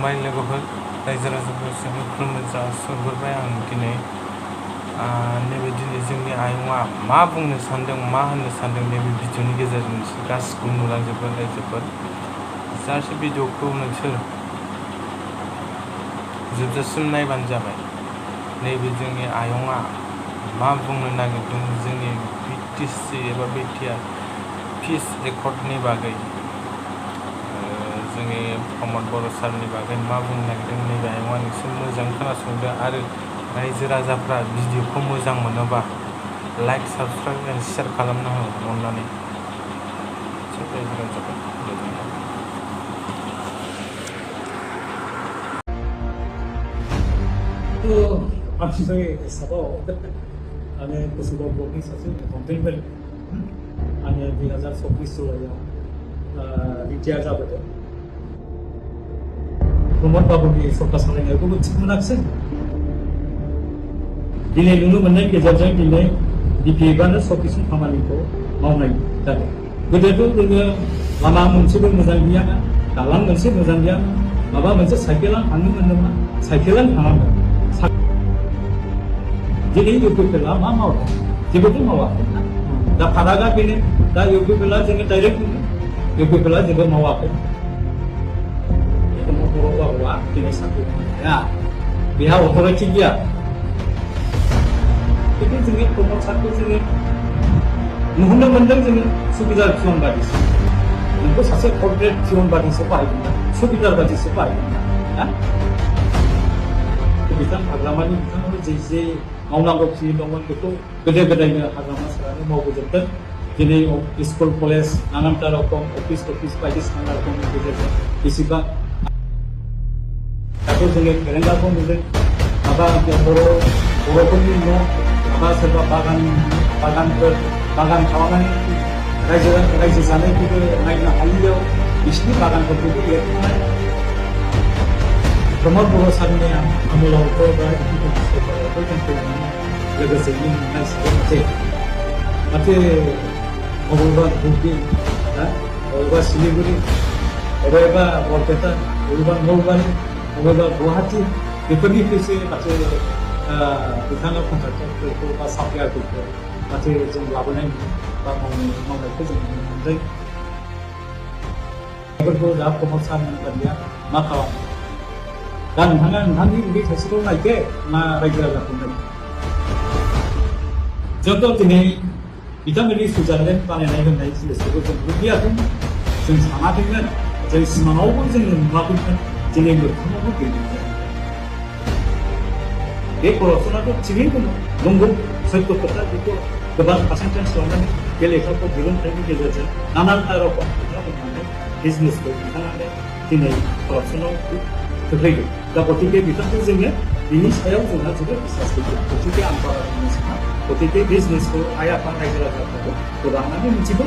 फंबाय लोगोफोर रायजो राजाफोरजों खुलुमनाय जासिहरबाय आं दिनै नैबे दिनै जोंनि आयंआ मा बुंनो सान्दों मा होननो सान्दों नैबे भिडिअनि गेजेरजों नोंसोर गासिखौबो नुलांजोबगोन रायजोफोर जास्ट भिडिअखौ नोंसोर जोबजासिम नायबानो जाबाय नैबे जोंनि आयंआ मा बुंनो नागिरदों जोंनि बिटिसि एबा बिटिआर पिस एकर्डनि बागै जोंनि प्रमद बर' सारनि बागै मा बुंनो नागिरदों नैबे आयंआ नोंसोर मोजां खोनासंदो आरो रायजो राजाफ्रा भिडिअखौ मोजां मोनोबा लाइक साबस्क्राइब एन्ड शेयार खालामना हो अननानै रायजो राजाफोर आमथिसुवायाव आङो गोसोआव बर'नि सासे कन्टेन्टमोन आङो 2024 जुलाइआव रिटायार जाबोदों प्रमद बाबुनि सरकार सालायनायखौबो थिग मोनाखिसै दिनै नुनो मोननायनि गेजेरजों दिनै बिपिएफआनो सबकिसु खामानिखौ मावनाय जादों गोदोथ' जोङो लामा मोनसेबो मोजां गैया दालां मोनसे मोजां गैया माबा मोनसे साइकेलानो थांनो मोनदोंमोन साइकेलानो थाङामोन दिनै इउपिपिएलआ मा मावदों जेबोथ' मावाखै दा फारागा बेनो दा इउपिपिएलआ जोङो डाइरेक्ट बुङो इउपिपिएलआ जेबो मावाखै बर' बाबुआ दिनै साख्रि मावनो हाया बेहा अथ'रिटि गैया खिन्थु जोंनि प्रमद सारखौ जोङो नुहुरनो मोन्दों जोङो सुबिदार पियन बादिसो नोंखौ सासे कर्परेट पियन बादिसो बाहायदों सुबिदार बादिसो बाहायदों ना बिथां हाग्रामानि बिथाङाबो जे मावनांगौ खिनि दंमोन बेखौ गोदो गोदायनो हाग्रामा सारानो मावबोजोबदों दिनै स्कुल कलेज नानानथा रोखोम अफिस बायदिसिना रोखोमनि गेजेरजों बेसेबां दाथ' जोङो फेरेंगाखौ नुदों माबा बर'फोरनि न' माबा सोरबा बागान खालामनानै रायजो जानायखौबो नायनो हायियाव बिसिनि बागानफोरखौबो एरखांनाय प्रमद बर' सारनि आमोलावथ' दा सरकारावथ' जोंखौ लोगोसे नुनाय मोनसे माथो बबेबा धुबरी बबेबा सिलिगुरि बबेबा बरपेटा बबेबा नलबारि बबेबा गुवाहाटि बेफोरनिफ्रायसो माथो बिथाङा कन्ट्राक्टरफोरखौ बा साप्लायारफोरखौ माथो जों लाबोनाय बा मावनायखौ जों नुनो मोनदों बेफोरखौ दा प्रमद सारनि बादिया मा खालामो दा नोंथाङा नोंथांनि उदै थाइसेखौ नायदो ना रायजो राजाखौ नायदो जोंथ' दिनै बिथांमोननि सुइजारलेण्ड बानायनाय होननाय जिनिसखौबो जों नुबोयाखै जों सानाखैमोन जों सिमाङावबो जोङो नुवाखैमोन दिनै मोगथाङावबो गैलिया बे करपसनाथ' थिगैनो दङ नंगौ सैथो खोथा बेखौ गोबां पार्सेन्टेज लानानै बे लेखाखौ दिहुनथायनि गेजेरजों नानानथा रोखोम खोथा बुंनानै बिजनेसखौ बिथाङानो दिनै करपसनाव खोख्लैदों दा गतिके बिथांखौ जोङो बिनि सायाव जोंहा जोबोद बिसास गैया गतिके आं बारा बुंनो साना गतिके बिजनेसखौ आइ आफा रायजो राजाफोरखौ गोबाङानो मिथिगौ